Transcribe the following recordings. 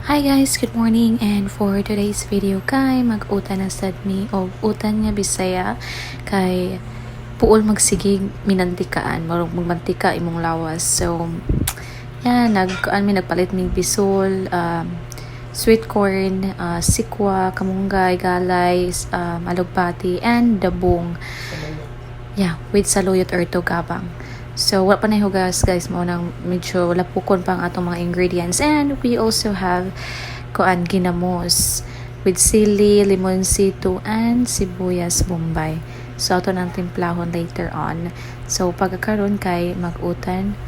Hi guys, good morning, and for today's video kay mag-utan na sad mi og utan nga Bisaya kay puol magsigig minantikaan, marug magmantika imong lawas. So yeah, nag kuan mi, nagpalit mig bisol, sweet corn, sikwa, kamunggay, galay, alugbati and dabong. Yeah, with saluyot or tugabang. So, wala pa na hugas, guys, mo nang medyo lapukon pa ang atong mga ingredients. And we also have kuan, ginamos with sili, limoncito, and sibuyas bombay. So, ato nang timplahon later on. So, pagkakaroon kay mag-utan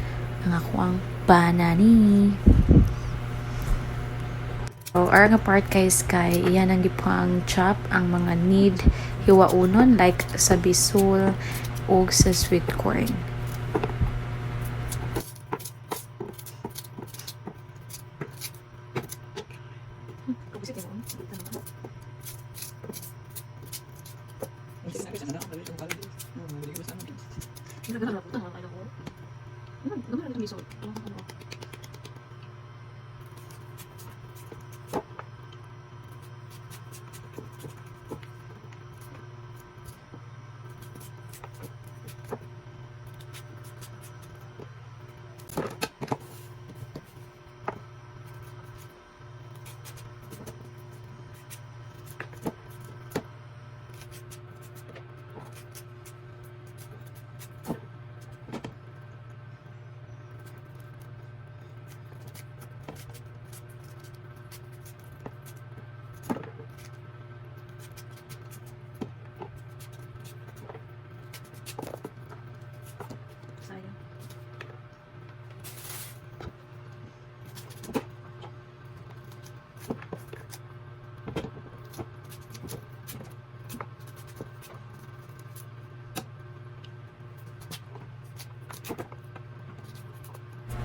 ang ako ang banani. So, our nga part, guys, kay iyan ang gipang chop ang mga need hiwaunon like sa bisol ug sa sweet corn. Sayang.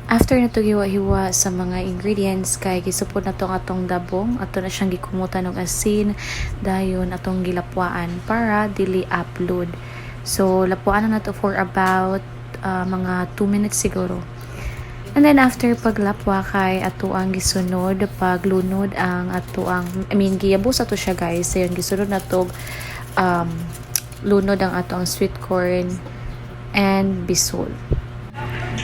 After na hiwa-hiwa sa mga ingredients kay gisupod na tong atong dabong, ato na siyang gikumutan og asin, dayon atong gilapwaan para dili upload. So lapuan na nato for about mga 2 minutes siguro. And then after paglapwa kay ato ang gisunod paglunod ang ato ang, I mean, giyabos ato siya, guys. Sayon gisunod na to lunod ang ato ang sweet corn and bisol.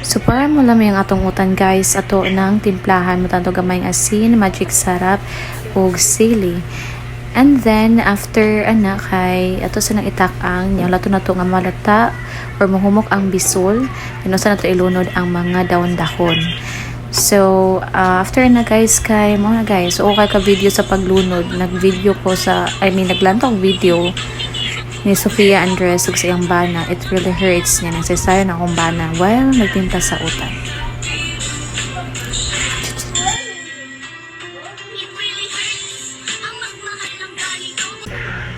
So para mo lami ang atong utan, guys, ato nang timplahan mo tanto gamay asin, Magic Sarap ug sili. And then after ana kay ato sa nang itak-ang nya lato na to nga malata or mahumok ang bisol, then usa na to ilunod ang mga dahon-dahon. So after na, guys, kay mo na, guys, okay ka video sa paglunod, nag-video ko sa, I mean, naglantaw og video ni Sofia Andres ug sa iyang bana. It really hurts niya. Nagsasayo na akong bana while nagtimpla sa utan. It really hurts ang magmahal ng ganito.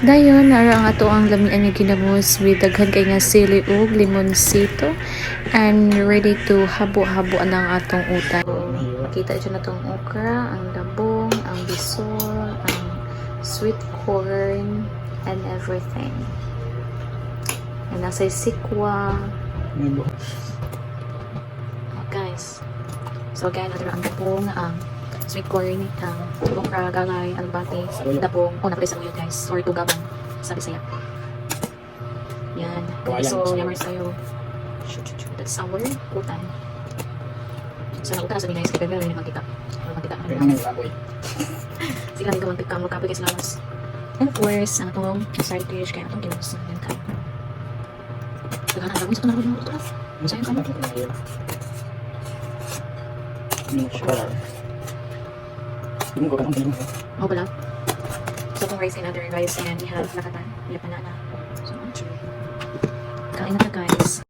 Dayon, nara ang ato ang lamian nga ginamos with daghan kay nga sili ug limoncito and ready to habo-habo na ang atong utan. Makita dyan na tong okra, ang dabong, ang bisol, ang sweet corn, and everything. And nasa sikwa. Oh, guys. So again, ito ang dabong, ang sweet corn, ang okra, galay, alugbati, dabong, oh, napalay sa guys, or tugabang sa Bisaya. Yan. So, yammer sa'yo. That's our utan. So, nautan sa guys, kaya very mantika. Mantika. Sige lang, ikaw mantika, magkapoy kayo sa lawas. And of course, ang atong side dish, kaya atong ginamos. Yan kayo. Daghan ang dabong sa tunarod mo. Sayang ka. Oh, pala. So, itong rice and other rice, and we have lakatan. We have banana. So, kain na ta, guys.